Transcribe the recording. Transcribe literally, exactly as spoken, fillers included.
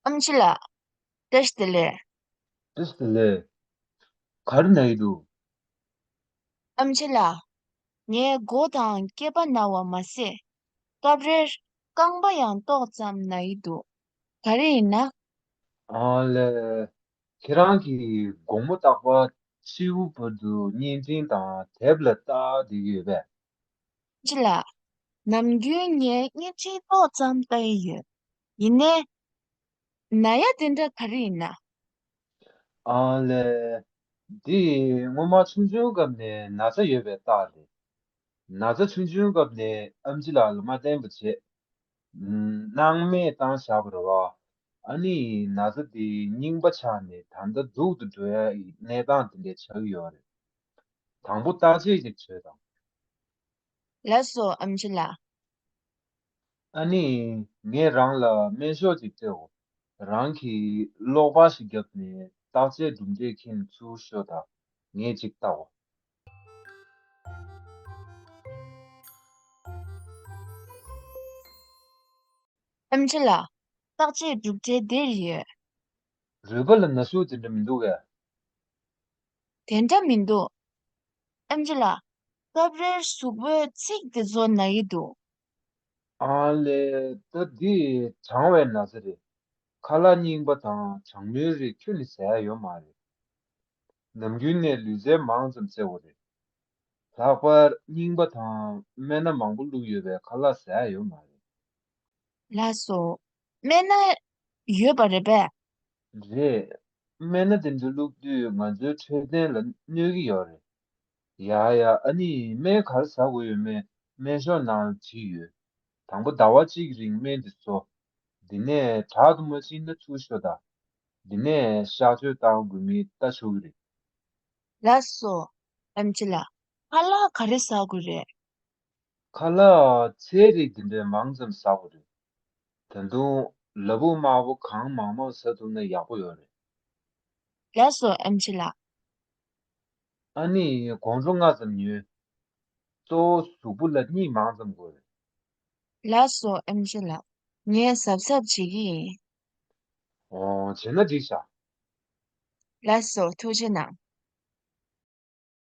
ཨེམ་ཆི་ལགས། བཀྲ་ཤིས་བདེ་ལེགས། བཀྲ་ཤིས་བདེ་ལེགས། ག་རེ་ན་ཡི་འདུག་ཨེམ་ཆི་ལགས། ངའི་མགོ་དང་སྐེད་པ་ན་བ་མ་ཟད། སྐབས་རེར་རྐང་པ་ཡང་ཏོག་ཙམ་ན་ཡི་འདུག་ག་རེ་ཡིན་ན། ཨ་ལས། ཁྱེད་རང་གིས་དགོང་མོ་རྟག་པར་ཕྱི་པོ་བར་དུ་བརྙན་འཕྲིན་དང་དེབ་ལ་ལྟ་བསྡད་ཀྱི་ཡོད་པས། ཅི་ལགས། ནམ་རྒྱུན་ངས་བརྙན་འཕྲིན་ཏོག་ཙམ་ལྟ་ཡི་ཡོད། ཡིན་ནའི། ན་ཡ་དེ་འདྲ་ག་རེ་ཡིན་ན། ཨ་ལས། འདི་སྔོན་མ་ཆུང་ཆུང་སྐབས་ནས་ན་ཚ་ཡོད་པའི་རྟགས་རེད། ན་ཚ་ཆུང་ཆུང་སྐབས་ནས་ཨེམ་ཆི་ལགས་ལ་མ་བསྟེན་པ་བྱས། སྣང་མེད་བཏང་བཞག་པ་རེད་བ། ཨ་ནི་ན་ཚ་དེ་རྙིང་པ་ཆགས་ནས་ད་ལྟ་སྡུག་ཏུ་འགྲོ་ཡ་ཡི་གནས་སྟངས་དེ་འདྲ་ཆགས་ཀྱི་ཡོད་རེད། དང་པོ་བརྟག་དཔྱད་ཅིག་བྱོས་དང་། ལགས་སོ་ཨེམ་ཆི་ལགས། ཨ་ནི། ངས་རང་ལ་སྨན་ཤོག་ཅིག་སྤྲད་འོ། རང་གིས་གློག་པར་ཞིག་བརྒྱབ་ནས་བརྟག་དཔྱད་གྲུབ་འབྲས་ཁྱེར་ཚུར་ཤོག་དང་། ངས་ཅིག་བལྟའོ། ཨེམ་ཆི་ལགས། བརྟག་དཔྱད་གྲུབ་འབྲས་འདིར་ཡོད། རུས་པ་ལ་ན་ཟུག་དེ་འདྲ་མི་འདུག་གས། དེ་འདྲ་མི་འདུག་ཨེམ་ཆི་ལགས། སྐབས་རེར་གཟུགས་པོའི་ཚིགས་དེ་ཚོ་ན་ཡི་འདུག་ཨ་ལས། ད་འདི་གྲང་བའི་ན་ཚ་རེད། ཁ་ལག་རྙིང་པ་དང་གྲང་མོའི་རིགས་ཁྱོན་ནས་ཟ་ཡ་ཡོད་མ་རེད། ནམ་རྒྱུན་ནས་ལུས་རྩལ་མང་ཙམ་རྩེ་དགོས་རེད། ལྷག་པར་རྙིང་པ་དང་སྨན་སྣ་མང་པོ་བླུགས་ཡོད་པའི་ཁ་ལག་ཟ་ཡ་ཡོད་མ་རེད། ལགས་སོ། སྨན་སྣ་ཡོད་པ་རེད་པས། རེད། སྨན་སྣ་དེ་འདྲ་བླུགས་དུས་ང་ཚོའི་འཕྲོད་བསྟེན་ལ་གནོད་ཀྱི་ཡོད་རེད། ཡ་ཡ། ཨ་ནི་སྨན་ག་རེ་ཟ་དགོས་ཡོད་མེད་སྨན་ཤོག་ནང་ལ་བྲིས་ཡོད། དང་པོ་ཟླ་བ་གཅིག་གི་རིང་སྨན་འདི་ཟོ། འདི་ནས་དྲག་ཏུ་མ་ཕྱིན་ན་ཚུར་ཤོག་དང་། འདི་ནས་གཤག་བཅོས་བཏང་དགོས་མིན་ལྟ་ཆོག་གི་རེད། ལགས་སོ། ཨེམ་ཆི་ལགས། ཁ་ལག་ག་རེ་ཟ་དགོས་རེད། ཁ་ལག་ཚལ་རིགས་འདི་འདྲའི་མང་ཙམ་ཟ་དགོས་རེད། ད་དུང་ལ་ཕུག་དམར་པོ་གང་མང་མང་ཟ་ཐུབ་ན་ཡག་པོ་ཡོད་རེད། ལགས་སོ་ཨེམ་ཆི་ལགས། ཨ་ནི་དགོང་དྲོ་སྔ་ཙམ་ཉོས། གཙོ་བོ་གཟུགས་པོ་ལ་གཉིད་མང་ཙམ་དགོས་རེད། ལགས་སོ་ཨེམ་ཆི་ལགས། ངས་གཟབ་གཟབ་བྱེད་ཀྱི་ཡིན། ཨོ། བྱས་ན་འགྲིག་ཤག་ལགས་སོ་ཐུགས་རྗེ་གནང་།